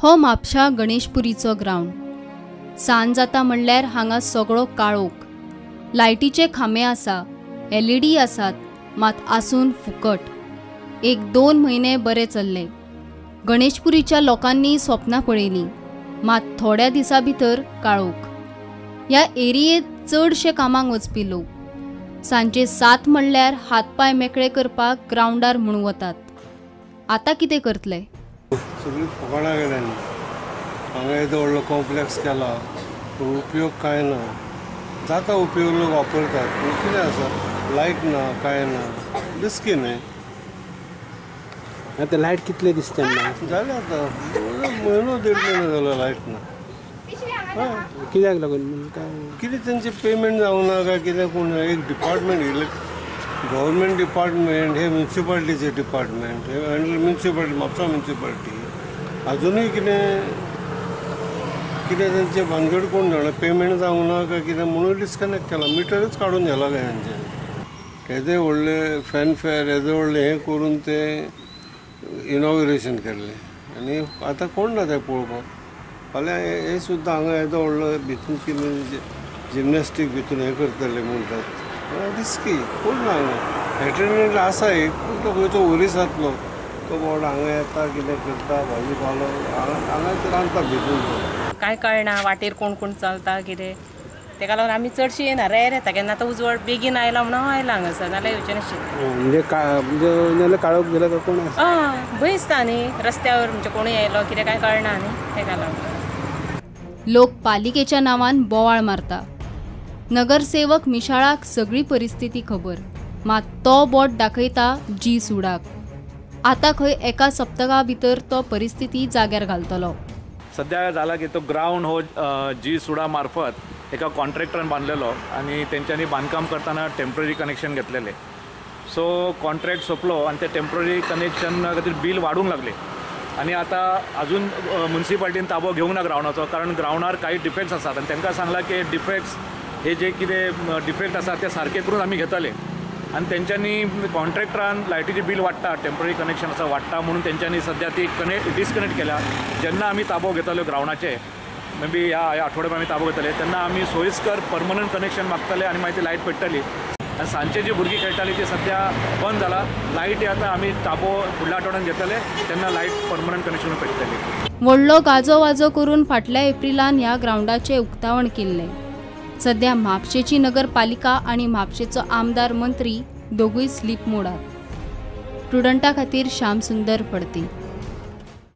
हो म्हापशा गणेशपुरीचो ग्रावंड. सांज जाता म्हणल्यार हांगा सगळो काळोख. लायटीचे खांबे आसा, एलईडी आसात, मात आसून फुकट. एक दोन म्हयने बरे चल्ले. गणेशपुरीच्या लोकांनी स्वप्नां पळयलीं, मात थोड्या दिसां भितर काळोख. ह्या एरियेंत चडशे कामाक वचपी लोक सांजे 7 म्हणल्यार हातपांय मेकळे करपाक ग्रावंडार म्हूण वतात. आतां कितें करतले? सगळी फकाणां गेल्यानी. हांगा येदो व्हडलो कॉम्प्लेक्स केला पूण उपयोग कांय ना. जाता उपयोग, लोक वापरतात पूण कितें आसा, लायट ना, कांय ना, रिस्की न्हय. आतां लायट कितले दीस तेन्ना जालें, आतां म्हयनो देड म्हयनो जालो लायट ना. कित्याक लागून कितें तेंचें पेमेंट जावंक ना काय कितें? कोण एक डिपार्टमेंट, गव्हर्मेंट डिपार्टमेंट, हे म्युन्सिपाल्टीचे डिपार्टमेंट, हे म्युन्सिपाल्टी, म्हापसा म्युन्सिपाल्टी, अजुनूय कितें कितें तेंचें भानगड कोण जाणा. पेमेंट जावंक ना काय कितें म्हणून डिस्कनेक्ट केलां, मिटरूच काडून व्हेलां काय तेंचें. येदे व्हडले फॅनफेअर, येदे व्हडलें हें करून तें इनॉग्रेशन केल्लें आनी आतां कोण ना तें पळोवपाक. फाल्यां हें सुद्दां हांगा येदो व्हडलो भितून कितें जिमनॅस्टीक भितून हें करतले म्हणटात, रिस्की. कोण ना हांगा. एटेंडंट आसा एक, पूण तो खंयचो ओरिसांतलो, तो बोर्ड हांगा येता, कितें करता, भाजी पालो हांगा रांदता भितून. कांय कळना वाटेर कोण कोण चलता कितें, तेका लागून आमी चडशीं येना, रेर येता. केन्ना आतां उजवाड बेगीन आयला म्हणून हांव आयला हांगासर, नाल्यार येवचें नाशिल्लें. म्हणजे नाल्यार काळोख गेलो काय कोण? हय, भंय दिसता न्ही रस्त्यावर, म्हणजे कोणूय आयलो कितें कांय कळना न्ही, तेका लागून. लोक पालिकेच्या नांवान बोवाळ मारता. नगरसेवक मिशाळाक सगळी परिस्थिती खबर, मात तो बोट दाखयता जी सुडाक. आतां खंय एका सप्तका भितर तो परिस्थिती जाग्यार घालतलो. सद्या जाला की तो ग्रावंड हो जी सुडा मार्फत एका कॉन्ट्रॅक्टरान बांदलेलो आनी तेंच्यांनी बांदकाम करतना टेम्पररी कनेक्शन घेतलेलें. सो कॉन्ट्रॅक्ट सोंपलो आनी ते टेम्पररी कनेक्शन खातीर बील वाडूंक लागलें आनी आतां अजून म्युन्सिपाल्टीन ताबो घेवंक ना ग्रावंडाचो, कारण ग्रावंडार कांय डिफेक्ट्स आसात आनी तांकां सांगलां की डिफेक्ट्स हे जे कितें डिफेक्ट आसा ते सारके करून आमी घेतले. आनी तेंच्यांनी कॉन्ट्रॅक्टरान लायटीचें बील वाडटा, टेम्पररी कनेक्शन आसा वाडटा म्हणून तेंच्यांनी सद्या ती डिस्कनेक्ट केल्या. जेन्ना आमी ताबो घेतलो ग्रावंडाचे, मे बी ह्या आठवड्याक आमी ताबो घेतले, तेन्ना आमी सोयीस्कर परमनंट कनेक्शन मागतले आनी मागीर ती लायट पेट्टली. आनी सांजचे जी भुरगीं खेळटाली ती सद्या बंद जाला. लायट आतां आमी ताबो फुडल्या आठवड्यान घेतले तेन्ना लायट परमनंट कनेक्शन पेट्टली. व्हडलो गाजो वाजो करून फाटल्या एप्रिलान ह्या ग्रावंडाचें उक्तावण केल्लें. सद्या म्हापशेची नगरपालिका आनी म्हापशेचो आमदार मंत्री दोगूय स्लीप मोडात. प्रुडंटा खातीर श्यामसुंदर फडते.